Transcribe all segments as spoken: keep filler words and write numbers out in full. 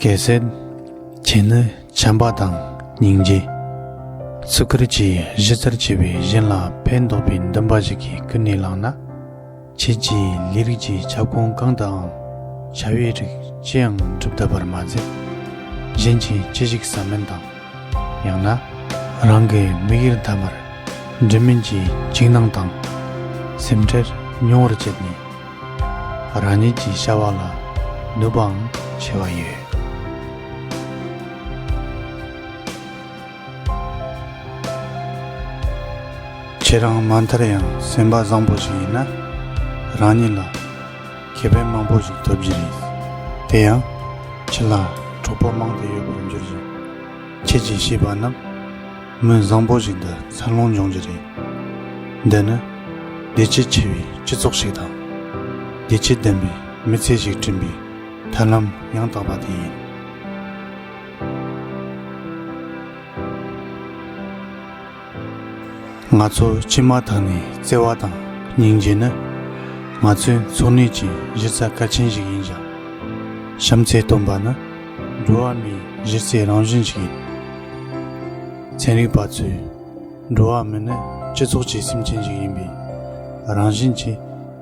གལ་སྲིད་ཁྱེད་ནི་བྱམས་པ་དང་སྙིང་རྗེ། བརྩི་བཀུར་གྱིས་གཞི་རྩར་བྱས་པའི་གཞན་ལ་ཕན་འདོགས་པའི་འདུན་པ་ཞིག་གིས་ཀུན་ནས་བསླངས་ན། ཁྱེད་ཀྱིས་ལས་རིགས་ཀྱི་ཁྱབ་ཁོངས་གང་དུའང་བྱ་བའི་རིགས་ཅི་ཡང་འགྲུབ་ཐུབ་པར་མ་ཟད། གཞན་གྱིས་ཅི་ཞིག་བསམ་མིན་དང་། ཡང་ན། རང་གི་དམིགས་ཡུལ་མཐའ་མར་འབྲལ་མིན་གྱི་འཇིགས་སྣང་དང་། སེམས་ཁྲལ་མྱོང་བར་བྱེད་ནས། རང་ཉིད་ཀྱི་བྱ་བ་ལ་ནུས་པའང་ཆེ་བ་ཡོད། ཁྱེད་རང་མ་མཐར་ཡང་སེམས་པ་བཟང་པོ་ཞིག་ཡིན་ན། རང་ཉིད་ལ་ཁེ་ཕན་མང་པོ་ཞིག་ཐོབ་རྒྱུ་རེད། དེ་ཡང་ཁྱེད་ལ་གྲོགས་པོ་མང་དུ་ཡོད་པར་འགྱུར་ཞིང་། ཁྱེད་ཀྱིས་ཤེས་པ་རྣམས་མི་བཟང་པོ་ཞིག་ཏུ་འཚར་ལོངས་འབྱུང་རྒྱུ་རེད། འདི་ནི་བདེ་སྐྱིད་ཆེ་བའི་སྤྱི་ཚོགས་ཤིག་དང་། བདེ་སྐྱིད་ལྡན་པའི་མི་ཚེ་ཞིག་བསྐྲུན་པའི་ཐབས་ལམ་ཡང་དག་པ་དེ་ཡིན། ང་ཚོ་སྐྱེས་མ་ཐག་ནས་བརྩེ་བ་དང་སྙིང་རྗེ་ནི་ང་ཚོའི་འཚོ་གནས་ཀྱི་གཞི་རྩ་གལ་ཆེན་ཞིག་ཡིན་ཞིང་། བྱམས་བརྩེ་སྟོན་པ་ནི་འགྲོ་བ་མིའི་གཞི་རྩའི་རང་བཞིན་ཞིག་ཡིན། ཚན་རིག་པ་ཚོས་འགྲོ་བ་མི་ནི་སྤྱི་ཚོགས་ཀྱི་སེམས་ཅན་ཞིག་ཡིན་པས། རང་བཞིན་གྱིས་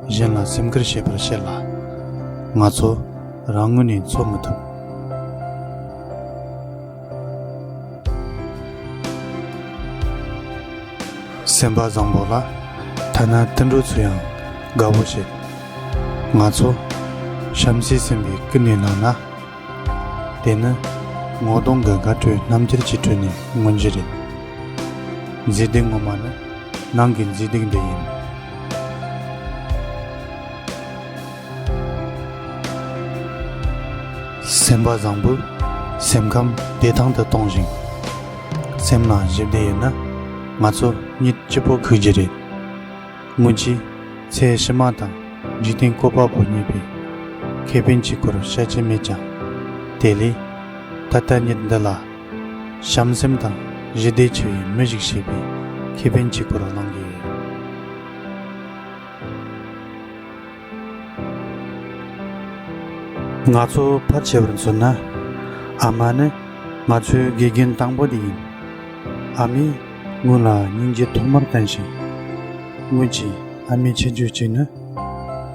གཞན་ལ་སེམས་ཁུར་བྱེད་པར་བཤད་ལ། ང་ཚོ་རང་ངོས་ནས་འཚོ་མི་ཐུབ། སེམས་པ་བཟང་པོ་ལ་ཐ་ན་དུད་འགྲོ་ཚོས་ཡང་དགའ་བོ་བྱེད། ང་ཚོ་བྱམས་བརྩེའི་སེམས་པས་ཀུན་ནས་བསླངས་ན། དེ་ནི་ངོ་གདོང་གི་དགའ་སྤྲོའི་རྣམ་འགྱུར་གྱི་ཁྲོད་ནས་མངོན་རྒྱུ་རེད། མཛེས་སྡུག་ངོ་མ་ནི་ནང་གི་མཛེས་སྡུག་འདི་ཡིན། སེམས་པ་བཟང་པོས་སེམས་ཁམས་བདེ་ཐང་དུ་གཏོང་ཞིང་། སེམས་ནང་ཞི་བདེ་ཡོད་ན་ང་ཚོ་གཉིད་སྐྱིད་པོ་ཁུག་རྒྱུ་རེད། སྔོན་གྱི་ཚེ་ཕྱི་མ་དང་འཇིག་རྟེན་བཀོད་པ་པོ་རྙེད་པའི་ཁེ་ཕན་གྱི་སྐོར་བཤད་རྒྱུ་མེད་ཀྱང་། དེ་ལས་ད་ལྟ་ཉིད་འདི་ལ་བྱམས་སེམས་དང་ཞི་བདེ་ཆེ་བའི་མི་ཞིག་བྱེད་པའི་ཁེ་ཕན་གྱི་སྐོར་གླེང་གི་ཡོད། ང་ཚོ་ཕལ་ཆེ་བར་མཚོན་ན། ཨ་མ་ནི་ང་ཚོའི་དགེ་རྒན་དང་པོ་དེ་ཡིན། ཨ་མས་སྔོན་ལ་སྙིང་རྗེ་ཐོག་མར་བསྟན་ཞིང་། སྔོན་གྱི་ཨ་མའི་ཁྱད་ཆོས་གཅིག་ནི།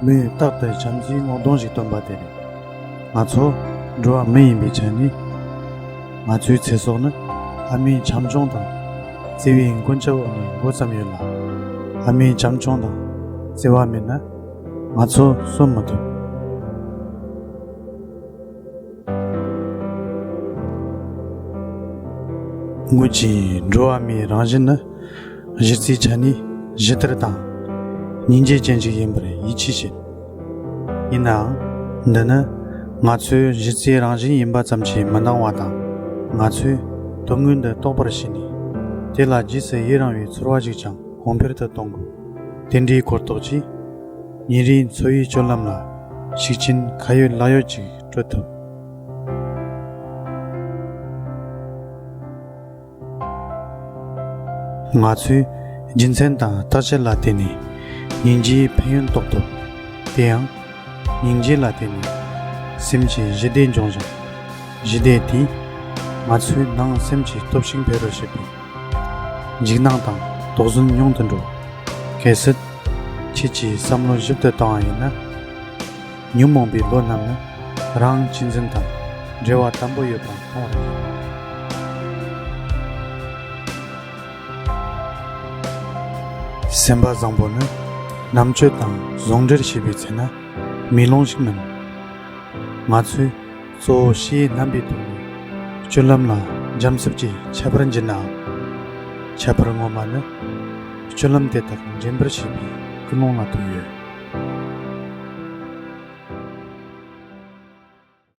མི་རྟག་ཏུ་བྱམས་བརྩེའི་ངོ་གདོང་ཞིག་སྟོན་པ་དེ་རེད། ང་ཚོ་འགྲོ་བ་མི་ཡིན་པའི་ཆ་ནས། ང་ཚོའི་ཚེ་སྲོག་ནི་ཨ་མའི་བྱམས་སྐྱོང་དང་བརྩེ་བའི་མགོན་སྐྱབས་འོག་ནས་འགོ་བརྩམས་ཡོད་ལ། ཨ་མའི་བྱམས་སྐྱོང་དང་བརྩེ་བ་མེད་ན་ང་ཚོ་གསོན་མི་ཐུབ། སྔོན་གྱི་འགྲོ་བ་མིའི་རང་བཞིན་ནི་གཞི་རྩའི་ཆ་ནས་ཞི་དུལ་དང་སྙིང་རྗེ་ཅན་ཞིག་ཡིན་པར་ཡིད་ཆེས་བྱེད། ཡིན་ནའང་། འདི་ནི་ང་ཚོའི་གཞི་རྩའི་རང་བཞིན་ཡིན་པ་ཙམ་གྱིས་མི་འདང་བ་དང་། ང་ཚོས་དོན་དངོས་འདི་རྟོགས་པར་བྱས་ནས། དེ་ལ་རྗེས་སུ་ཡི་རང་བའི་ཚོར་བ་ཞིག་ཀྱང་གོང་འཕེལ་དུ་གཏོང་དགོས། དེ་འདྲའི་གོ་རྟོགས་ཀྱིས། ཉིན་རེའི་འཚོ་བའི་སྤྱོད་ལམ་ལ་ཤུགས་རྐྱེན་ཁ་ཡོད་ལག་ཡོད་ཅིག་སྤྲོད་ཐུབ། ང་ཚོས་རྒྱུ་མཚན་དང་བརྟག་དཔྱད་ལ་བརྟེན་ནས་སྙིང་རྗེའི་ཕན་ཡོན་རྟོགས་ཐུབ། དེ་ཡང་། སྙིང་རྗེ་ལ་བརྟེན་ནས་སེམས་ཀྱི་ཞི་བདེ་འབྱུང་ཞིང་། ཞི་བདེ་དེས་ང་ཚོའི་ནང་སེམས་ཀྱི་སྟོབས་ཤུགས་འཕེལ་རུ་བྱེད་པས། འཇིགས་སྣང་དང་དོགས་ཟོན་ཉུང་དུ་འགྲོ། གལ་སྲིད་ཁྱེད་ཀྱིས་བསམ་བློ་ཞིབ་ཏུ་བཏང་བ་ཡིན་ན། ཉོན་མོངས་པའི་བློ་རྣམས་ནི་རང་གཅེས་འཛིན་དང་འབྲེལ་བ་དམ་པོ་ཡོད་པ་མཐོང་བར་འགྱུར། སེམས་པ་བཟང་པོ་ནི་རྣམ་དཔྱོད་དང་ཟུང་འབྲེལ་བྱེད་པའི་ཚེ་ན་མེ་ལོང་ཞིག་མིན། ང་ཚོས་གཙོ་བོ་ཕྱིའི་རྣམ་པའི་ཐོག་ནས་སྤྱོད་ལམ་ལ་འཇམ་རྩུབ་ཀྱི་ཁྱད་པར་འབྱེད་ནའང་། ཁྱད་པར་ངོ་མ་ནི་སྤྱོད་ལམ་དེ་དག་འདྲེན་པར་བྱེད་པའི་ཀུན་སློང་ལ་ཐུག་ཡོད།